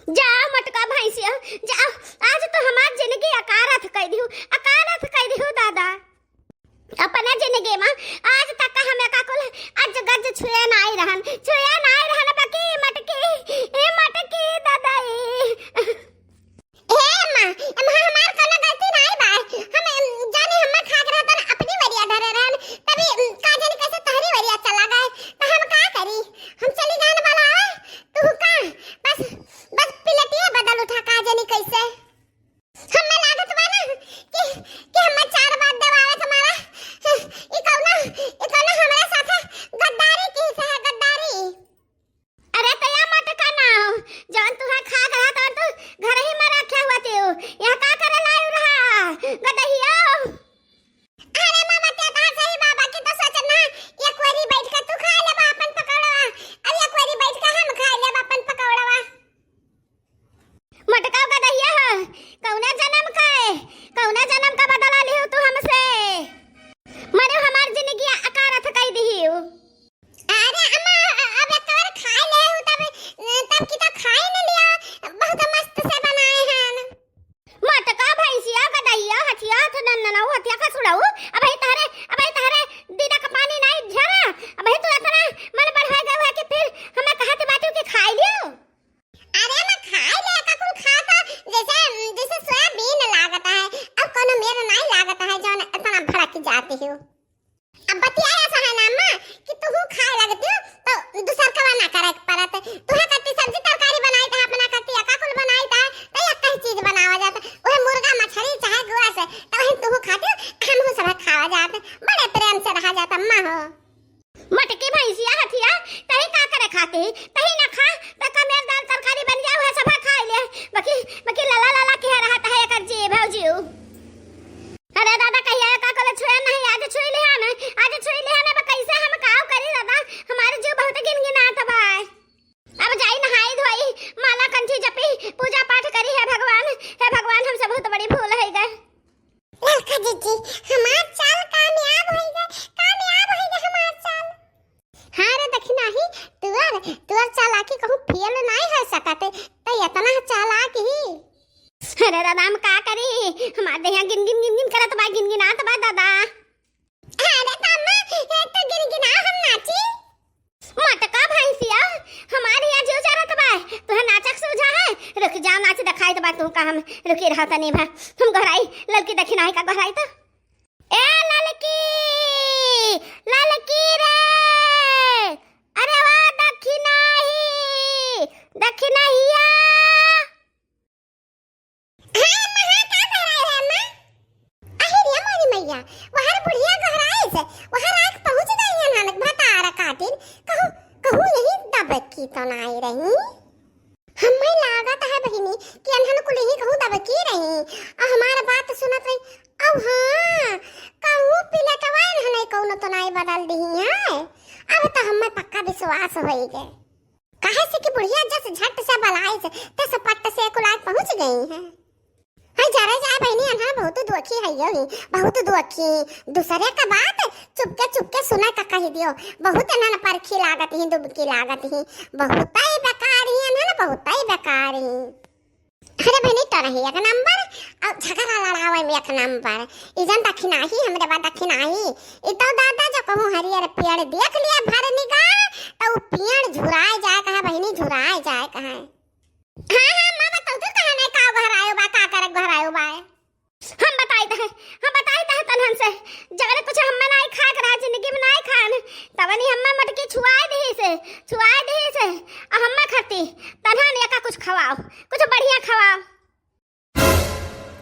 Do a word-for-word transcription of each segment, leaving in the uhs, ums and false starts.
जा मोटका भैंसिया, जा, आज तो हमार जिंदगी अकारथ कइ दिहू, अकारथ कइ दिहू दादा। अपने जिंदगी मा आज तक हमें का कुल अज गज छुए नाई रहन, छुए नाई रहन, बाकी मटकी, ए मटकी दादा ए। हे अम्मा, अम्मा हमार कउनो गलती नाई बा। हम, अम, जाने हम्मा खाक रहतन अपनी वरिया धरे रहन, तभी, अम, का जाने कैसे तहरी वरिया चला गए, त हम का करी? हम चली जान वाला आवे, तू का? बस, बस पिलटिया बदल उठा का जाने कैसे। हम्मे लागत बा ना कि, कि हम्मे चार बात दबावे तुम्हारा। ई कउनो, ई कउनो हमरे साथे गद्दारी की से है, गद्दारी। अरे तया मटका ना हो, जौन तुहे खाक रहा तौन तू घर ही मा रखे हुआ थे हो। यहाँ का करे लायु रहा, गदहियो? अरे मामा, ते कहा सही बाबा की तो सोचन ना, एक वरी बैठ के तू खा लेबा अपन पकौड़वा, अब एक वरी बैठ के हम खा लेबा अपन पकौड़वा। मोटका गदहिया ह, कउना जनम का, कउना जनम का बदला लिहू तू हमसे? मने हमार जिंदगी अकारथ कइ दिहू। अरे अम्मा, अब एक बार खाइ लेहू तब, तब की तो खाइ न लिया, बहुत मस्त से बनाए हैं। मोटका भैंसिया गदहिया हथिया हथ नन्ननऊ हथिया खसुड़ऊ, अबही तहरे, अबही तहरे दीदा का पानी नाई झरा, अबही तू इतना मन बढ़ाए गए है कि फिर हमें कहत बाटू कि खाइ लियो। अरे मैं खाइ ले का कुल खाता, जैसे, जैसे सोयाबीन लागत है, अब कउनो मेर नाई लागत है जौन इतना भड़क जाती हो। अब बतिया ऐसा है ना अम्मा कि तुहू खाए लगती हो तो दूसर का ना करे के पड़त। तुहे कत्ती सब्जी तरकारी बनाई था, अपना कत्ती का कुल बनाई था, तो एक ही चीज बनावा जाता। वही मुर्गा मछली चाहे गोस, तो वही तुहू खाती हो, हमहू सब खावा जात। बड़े प्रेम से रहा जाता अम्मा हो। मोटकी भैंसिया हथिया, तही का करे खाती? तही ना खा, त कमेर दाल तरकारी बन जाओ, है सब खाइ ले। बाकी, बाकी लला लला के रहत है एकर जी भौजीऊ। अरे दादा, कहिया का कल छुए नहीं, आज छुई लिहा ना, आज छुई लिहा ना, अब कैसे हम काव करी दादा, हमारे जीव बहुत गिनगिनात बा। अब जाई नहाई धोई, माला कंठी जपी, पूजा पाठ करी, हे भगवान, हे भगवान, हमसे बहुत बड़ी भूल होइ गए। ललका जीजी, हमार चाल कामयाब होइ गए, कामयाब होइ गए हमार चाल। हाँ रे दखिनाही, तुअर, तुअर चालाकी कहूँ फेल नाई होइ सकत, त इतना चालाक ही। अरे दादा, हम का करी? हमार देहिया गिन गिन गिन गिन करत बा, गिनगिनात बा दादा। अरे त अम्मा, ए, तो गिनगिना हम नाची। मोटका भैंसिया, हमार हिया जीव जरत बा। तुहे नाचक सूझा है? रुक जाओ, नाच देखाइत बा तू का हम। रुकी रहा तनी भा। हम गोहराई, ललकी दखिनाही का गोहराई तो। ए ललकी, ललकी रे। अरे वा दखिनाही, दखिनहिया। हाँ, अम्मा, हाँ, का गोहराए है, अम्मा? अहे रे मोरी मैया, वहर बुढ़िया गोहराइस, वहर आइक पहुँच गई है नानक भतार खातिर। कहूँ, कहूँ यही दबकी तो नाई रही। हमें लागत है बहिनी कि अनहन कुल यही कहूँ दबकी रही, आ हमार बात सुनत रही। अब हाँ, कहूँ पिलटवा अनहन कौनो तो नाई बदल दिही है। अब तो हमें पक्का विश्वास होई गए। काहे से कि बुढ़िया जस झट से बलाइस, तस पट से कुलाय पहुँच गई है। हाय जरा जाए बहिनी, अनहन बहुत दुखी है यो ही, बहुत दुखी। दूसरे का बात चुपके चुपके सुना का कह दियो, बहुत अनहन परखी लागत ही, दुबकी लागत ही, बहुत ही बेकार ही अनहन, बहुत ही बेकार ही। अरे बहिनी, तो रही एक नंबर, और झगड़ा लड़ावे में एक नंबर। ई जन दखिनाही, हमरे बा दखिनाही। ई तो दादा जो कहूँ हरियर पेड़ देख लिया भर निगाह, तो उ पेड़ झुराए जाए कहा बहिनी, झुराए जाए कहा। हाँ, हाँ, अम्मा, बताओ तो कहा नहीं का गोहरायो बा, का करे गोहरायो बा। हम बताइत है, हम बताइत है तनहन से, जगरे कुछ हम्मे नाई खाक रहा, जिंदगी में नाई खान, तवनी हम्मे मटकी छुआए दिहिस, छुआए दिहिस, आ हम्मे खती, तनहन एका कुछ खवाओ, कुछ बढ़िया खवाओ।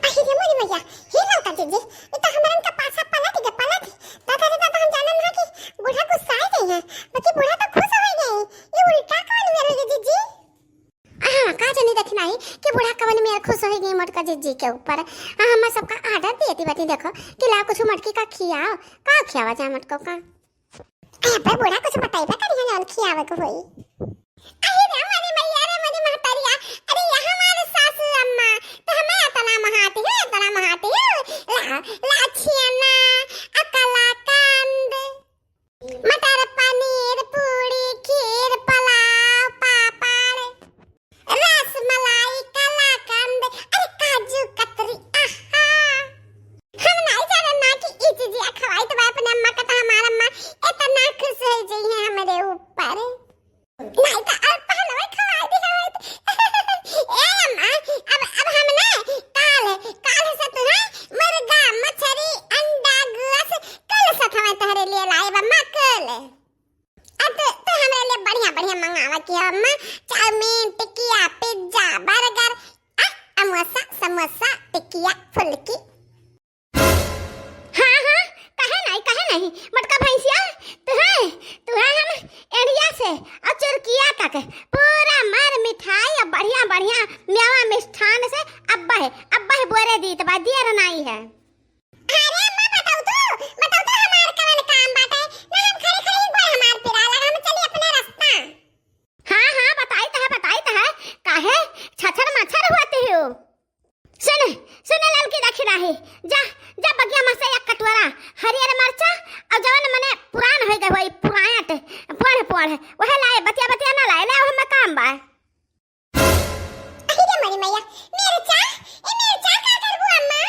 अरे रे मोरी मैया, हे ललका जीजी, ई तो हमरन का पासा पलट गए, पलट। दादा रे दादा, हम जानन ना कि बूढ़ा गुस्साए गई है, बाकी बूढ़ा तो खुश हो गई। ये उल्टा कौन हुआ रे जीजी? हाँ, का जानी दखिनाही कि बूढ़ा कवन में खुश हो गई मोटका जीजी के ऊपर। हाँ, हम सबका order दिए थी बाटी, देखो कि ला कुछ मटकी का खियाओ, का खियावा जा मटको का। अबे बूढ़ा कुछ बताइबे करिहे जौन खियावे के होई। अरे रे मोरी मैया रे मोरी महतरिया, अरे ये हमारे सासू अम्मा, तो हमें इतना महाती हो, इतना महाती हो। ला, ला छिया ना, अकलाकंद, मटर पनीर, पूड़ी, खीर, पुलाव, पापड़, रस मलाई, यहाँ मेवा मिष्ठान से अब्बा है, अब्बा है बोरे दीत बा, दियर नाई है। अरे अम्मा, बताओ तो, बताओ तो हमार कवन काम बाटे? ना हम खड़े खड़े ही गोड़ हमार पिराए लगा, हम चली अपने रास्ता। हाँ, हाँ, बताइत है, बताइत है, काहे छछर मच्छर होती हो? सुन, सुन ललकी दखिनाही, जा, जा बगिया में से एक कटोरा हरियर मरचा और जवन मने पुरान होई गए होई, पुरायट, पढ़, पढ़, वह लाए, बतिया, बतिया ना लाए, ले, हमें काम बा। अरे मोरी मैया, मिर्चा, ए मिर्चा का करबू अम्मा?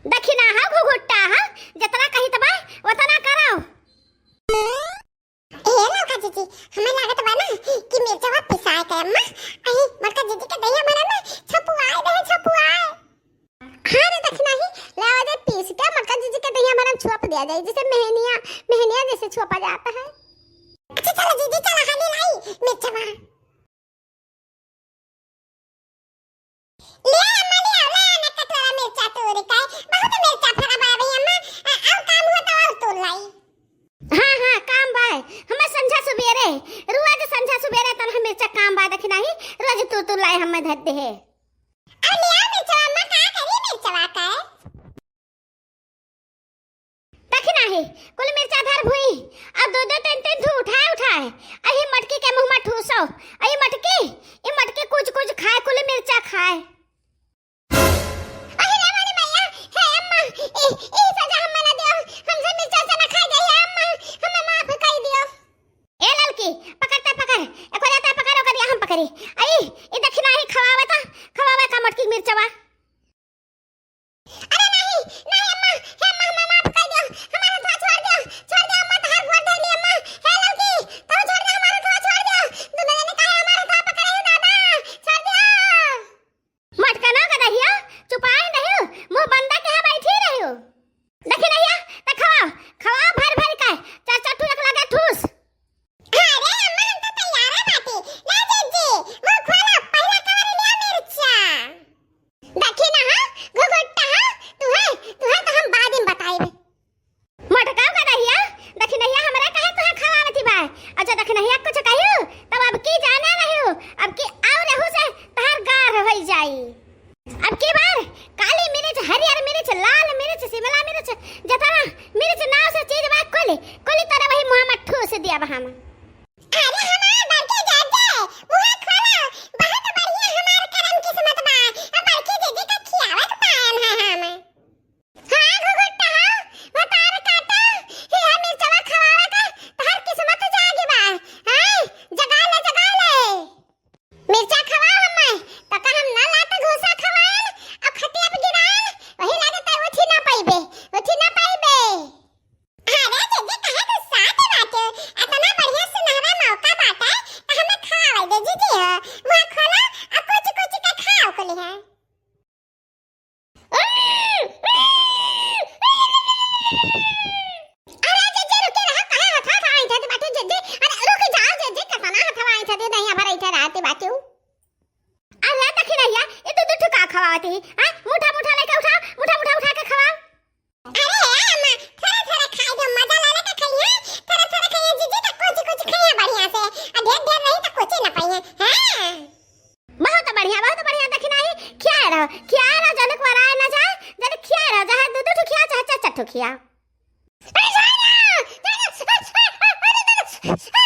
दखिना हा, घुघुट्टा हा, जतना कहित बा, ओतना कराओ। ए ललका जीजी, हमें लागत बा ना कि मिर्चवा पिसाए के अम्मा, अही बड़का जीजी के दहिया मरा ना छपुआए दे, छपुआए। हाँ रे दखिनाही, लावा दे पीस के बड़का जीजी के दहिया मरा छुप दिया जाए, जैसे मेहनिया, मेहनिया जैसे छुपा जाता है। अच्छा चलो जीजी, चलो हाली लाई मिर्चवा। ले अम्मा, ले आओ, ले आना कटोरा मिर्चा तोड़ के। बहुत मिर्चा फरा बा अभी अम्मा, आ, और काम हुआ तो और तोड़ लाई। हाँ, हाँ, काम बा। हमें संझा सुबेरे, रोज संझा सुबेरे तन हम मिर्चा काम बा, दखिनाही, रोज तू, तू लाई हमें धर दे है। अब ले आओ मिर्चा अम्मा, का करी मिर्चवा का? दखिनाही, कुल मिर्चा धर भुई, अब दो दो तीन तीन ठू उठाए उठाए, अही मटकी के मुँह में ठूसो, अही मटकी, ई मटकी कुछ कुछ खाए, कुल मिर्चा खाए। अही रे मोरी मैया, हे अम्मा, ई, ई सजा हमें ना दियो, हमसे मिर्चा से ना खाए जाइए अम्मा, हमें माफ कर दियो। ए ललकी, पकड़ता पकड़, एको जाता पकड़, ओकर हम पकड़ी। आई, ई दखिनाही खवावे ता, खवावे का मटकी मिर्चवा। अरे नहीं, नहीं अम्मा, हे अम्मा, हमें माफ कर दियो, हमारा हाथ छोड़ दियो, छोड़ दियो अम्मा, तोहार गोड़ धर ली अम्मा, हे ललकी, तू छोड़ दे, हमारा हाथ छोड़ दियो, दोनों जने काहे हमारा हाथ पकड़े हो दादा, छोड़ दियो। मटकना का दहिया, चुपाई नहीं, मुँह बंदा के यहाँ बैठी रही हो। दखिनहिया, त खवाओ, खवाओ भर भर के, चार चार ठू एक लगे ठूस। अरे अम्मा, हम तो तैयार है बाटी। ला जीजी, मुँह खोलो, पहला कवर लिया मिर्चा। देखी ना, हाँ, घुघुट्टा, हाँ, तुहे, तुहे तो हम बाद में बताइबे। मोटकाऊ का दहिया, दखिनहिया हमरा काहे तुहे खवावती बा? अच्छा दखिनहिया कुछ कहियो, तब अब की जाने रहियो, अब की आउ रहू से तहार गार होई जाई। अब की बार काली मिर्च, हरियर मिर्च, लाल मिर्च, शिमला मिर्च, जतना मिर्च नाव से चीज बा, कुल, कुल तोरे वही मुँह में ठूस दिया बा हम। अरे हमार बड़की जीजी, मुँह खोलो, बहुत बढ़िया हमार करम किस्मत बा, अब बड़की जीजी का खियावत पाएन है हम। हाँ, घुघुट्टा हो, भतार काटा, हिया मिर्चवा खवावा का, तोहार किस्मत जागी बा, हाँ, जगा ले, जगा ले। मिर्चा खवाओ हमें, तो का हम ना लात घूसा खवाएन, अब खटिया पे गिराएन, वही लागे त उठी ना पाइबे, उठी ना पाइबे। अरे जीजी, काहे गुस्सात बाटे? इतना बढ़िया सुनहरा मौका बाटे, त हमें खवावे दे जीजी हो। मुँह खोलो, आ कुछ कुछ के खाओ कुली है। अरे जीजी, रुके रहा, काहे हथवा हथवा ऐंठत बाटे जीजी? अरे रुक जाओ जीजी, कितना हथवा ऐंठत, दहिया भर ऐंठत रहत बाटे। अरे दखिनहिया, ये दू दू ठो का खवावत ही? हाँ? मुठा मुठा लेके उठाओ, मुठा मुठा उठा के खवाओ। अरे यार अम्मा, थोड़ा थोड़ा खाए दो, मजा ला लेके खाइए, थोड़ा थोड़ा खाइए जीजी, तो कुछ कुछ खाइए बढ़िया से, आ ढेर ढेर नहीं तो कुछ ही ना पाइए। हाँ। बहुत बढ़िया, बहुत बढ़िया, दखिनही, खियाए रहो, खियाए रहो, जनिक वराए ना जाए, जनिक खियाए रहो, चाहे दू दू ठो खियाओ, चाहे चार चार ठो खियाओ। अरे छोड़ दो, छोड़ दो, अरे, अरे, अरे,